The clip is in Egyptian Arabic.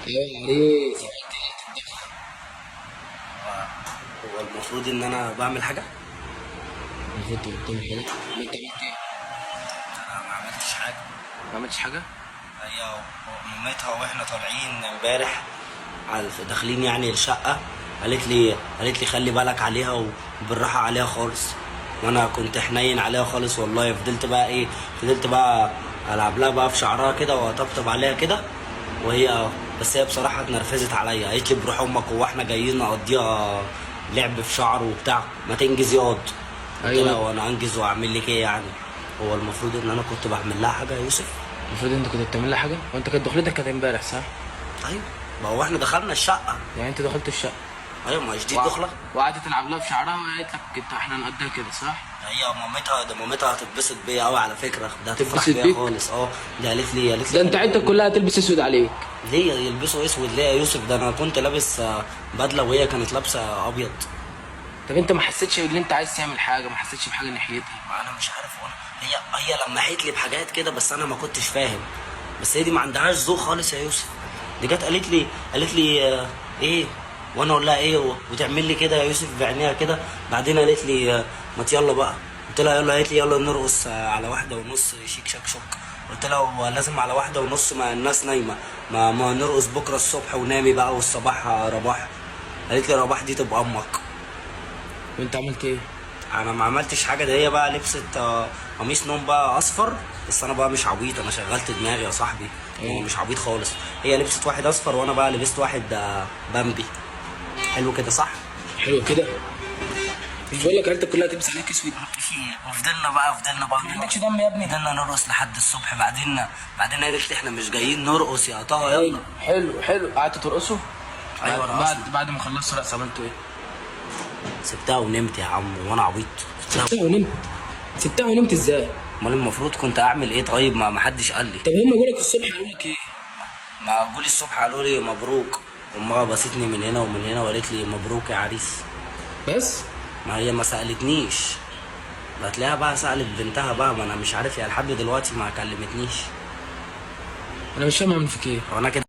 ايوه يا عريس، عملت ايه في الدخله؟ هو المفروض ان انا بعمل حاجه. المفروض تبقى بتعمل حاجه. ما انت عملت ايه؟ انا ما عملتش حاجه. ما عملتش حاجه. هي مامتها واحنا طالعين امبارح على داخلين يعني الشقه، قالت لي خلي بالك عليها وبالراحه عليها خالص، وانا كنت حنين عليها خالص والله. فضلت بقى العب لها بقى في شعرها كده واطبطب عليها كده، وهي بس هي بصراحة اتنرفزت عليا، قالت لي بروح امك، هو احنا جايين نقضيها لعب في شعر وبتاع، ما تنجز ياض. قلت لها ايوه. وانا انجز واعمل لك ايه يعني؟ هو المفروض ان انا كنت بعمل لها حاجة يا يوسف؟ المفروض انت كنت بتعمل لها حاجه، وانت كانت دخلتك كانت امبارح صح؟ ايوه، ما هو احنا دخلنا الشقه. يعني انت دخلت الشقه. ايوه، ما هيش دي وع- الدخله. وقعدت تلعب لها في شعرها وقالت لك انت احنا نقضيها كده صح؟ هي مامتها، ده مامتها هتتبسط بيا قوي على فكره، ده هتفرح تتبسط بيا بيك؟ خالص. اه، ده قالت لي ده انت عيلتك كلها هتلبس اسود عليك. ليه يلبسوا اسود ليه يا يوسف؟ ده انا كنت لابس بدله وهي كانت لابسه ابيض. طب انت ما حسيتش ان انت عايز تعمل حاجه؟ ما حسيتش بحاجة ناحيتها؟ ما انا مش عارف، وانا هي لمحت لي بحاجات كده بس انا ما كنتش فاهم. بس هي دي ما عندهاش ذوق خالص يا يوسف. دي جت قالت لي ايه، وانا اقول لها ايه، وتعمل لي كده يا يوسف بعينيها كده. بعدين قالت لي ما يلا بقى. قلت لها يلا، قالت لي يلا نرقص على 1:30 شيك شاك شوك. قلت لها هو لازم على 1:30؟ ما الناس نايمه، ما نرقص بكره الصبح ونامي بقى والصباح رباح. قالت لي رباح دي تبقى امك. وانت عملت ايه؟ انا ما عملتش حاجه، ده هي بقى لبست قميص نوم بقى اصفر. بس انا بقى مش عبيط، انا شغلت دماغي يا صاحبي. هو ايه؟ مش عبيط خالص. هي لبست واحد اصفر وانا بقى لبست واحد بامبي. حلو كده صح؟ حلو كده. مش بقول لك عيلتك كلها هتلبس عليك اسود؟ وفضلنا بقى ما عندكش دم يا ابني. فضلنا نرقص لحد الصبح. بعدين قالت لي احنا مش جايين نرقص يا طه، يلا. حلو حلو، قعدتوا ترقصوا؟ ايوه بعد رقصنا. بعد ما خلصتوا رقص عملتوا ايه؟ سبتها ونمت يا عم وانا عبيط. سبتها. سبتها ونمت؟ سبتها ونمت ازاي؟ امال المفروض كنت اعمل ايه طيب؟ ما حدش قال لي. طب هم جولك الصبح قالوا لك ايه؟ ما جولي الصبح قالوا لي مبروك. امها بصتني من هنا ومن هنا وقالت لي مبروك يا عريس. بس. ما هي ما سألتنيش، هتلاقيها بقى سألت بنتها بقى، ما انا مش عارف يعني لحد دلوقتي ما كلمتنيش. انا مش فاهم اعمل فيك ايه. وانا كده.